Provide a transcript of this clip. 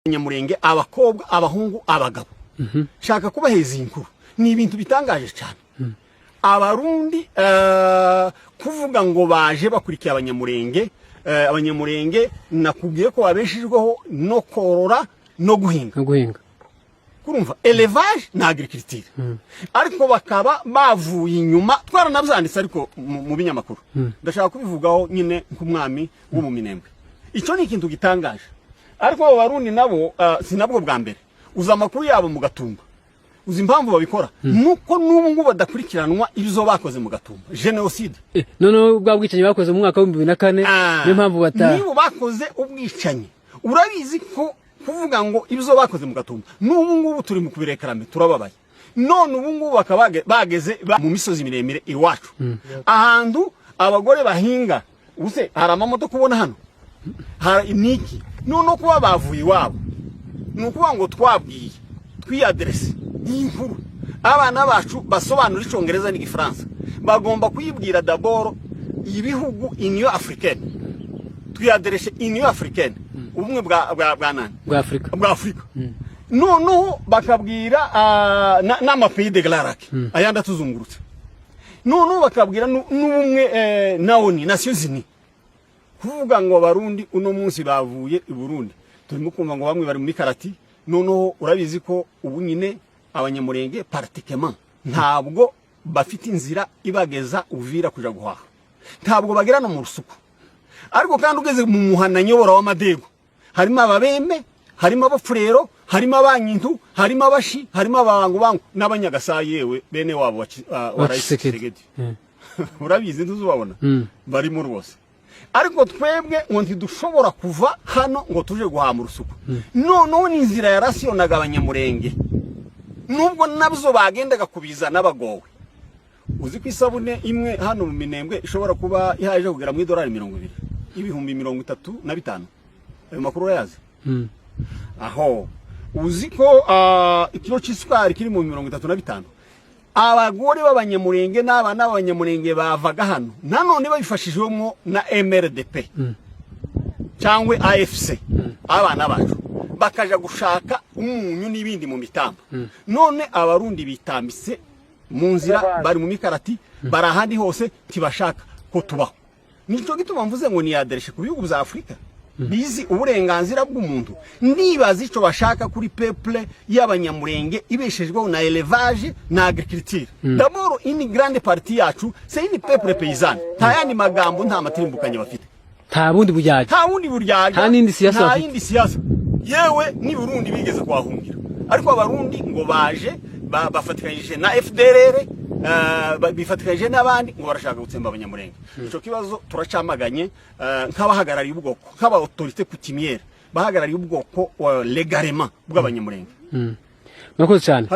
Abanyamurenge, abakobwa, abahungu, abagabo, shaka kubaheza iyi nkuru. Ni ibintu bitangaje cyane. Abarundi kuvuga ngo baje bakurikiye Abanyamurenge, Abanyamurenge nakubwiye ko babeshejweho no korora no guhinga. No guhinga. Kurumva, élevage na agriculture, ariko bakaba bavuye inyuma. Twaranabyanditse ariko mu binyamakuru. Ndashaka kubivugaho nyine nk'umwami wo mu Minembwe. Icyo ni ikintu gitangaje. Ariko abo Barundi nabo si nabwo bwa mbere. Uzi amakuru yabo mu Gatumba? Uzi impamvu babikora? Nuko n'ubu ngubu badakurikiranwa ibyo bakoze mu Gatumba, jenoside. Noneho bwa bwicanyi bakoze mu mwaka wa 2004, niyo mpamvu bata Nibo bakoze ubwicanyi. Urabizi ko kuvuga ngo ibyo bakoze mu Gatumba, n'ubu ngubu turi mu kubirekarame, turababaye. None ubu ngubu bakaba bageze mu misozi miremire iwacu, ahantu abagore bahinga. Ubuse hari amamodoka ubona hano? Hari niki? Noneho kuba bavuye iwabo, ni ukuvuga ngo twabwiye, twiyaderese iyi nkuru. Abana bacu basobanura Icyongereza n'Igifaransa bagomba kuyibwira d'abord ibihugu Union africaine. Twiyadereshe Union africaine, ubumwe bwa nani? Bwa Afurika. Bwa Afurika. Noneho bakabwira n'ama pays de Grands Lacs ayandi atuzungurutse. Noneho bakabwira n'ubumwe na ONU, Nations Unies. Kuvuga ngo Abarundi uno munsi bavuye i Burundi, turimo kumva ngo bamwe bari muri karati. Noneho urabizi ko ubu nyine Abanyamurenge pratiquement ntabwo bafite inzira ibageza Uvira kuja guhaha, ntabwo bagera no mu Rusuku. Ariko kandi ugeze mu muhana nyobora w'Amadego, harimo Ababembe, harimo Abafurero, harimo Abanyintu, harimo Abashi, harimo Ababangu n'Abanyagasayi, yewe bene wabo wa Rais Tshisekedi. Tshisekedi. Urabizi, ntuzubabona barimo rwose. Ariko twebwe ngo ntidushobora kuva hano ngo tuje guhama urusuku. Noneho ni inzira yarasiyonaga Abanyamurenge, nubwo nabyo bagendaga kubizana bagowe. Uzi ko isabune imwe hano mu Minembwe ishobora kuba ihaje kugera mu idolari 20, 35,000? Ayo makuru urayazi? Aho uzi ko ikiro cy'isukari kiri mu 35? Abagore b'Abanyamurenge n'abana b'Abanyamurenge bavaga hano, nanone babifashijwemo na MRDP cyangwa AFC, abana bacu bakaja gushaka umunyu n'ibindi mu mitamba. None Abarundi bitambitse mu nzira, bari mu mikarati, bari ahandi hose, ntibashaka ko tubaho. Nicyo gituma mvuze ngo niyadereshe ku bihugu bya Afurika bizi uburenganzira bw'umuntu. Ndibaza icyo bashaka kuri peuple y'Abanyamurenge ibeshejweho na élevage na agriculture. D'abord, une grande partie yacu, c'est une peuple paysanne. Nta yandi magambo, nta matirimbukanye bafite. Nta bundi bujyajya. Nta wundi buryarya. Nta n'indi siyasa nta bafite. yindi siyasa. Yewe ni Burundi bigeze kuhahungira, ariko Abarundi ngo baje bafatikanyije na FDLR, bifatikanyije n'abandi ngo barashaka gutsemba Abanyamurenge. Ico kibazo turacamaganye nk'abahagarariye ubwoko, nk'aba autorité coutumière bahagarariye ubwoko légalement bw'Abanyamurenge. Murakoze cyane.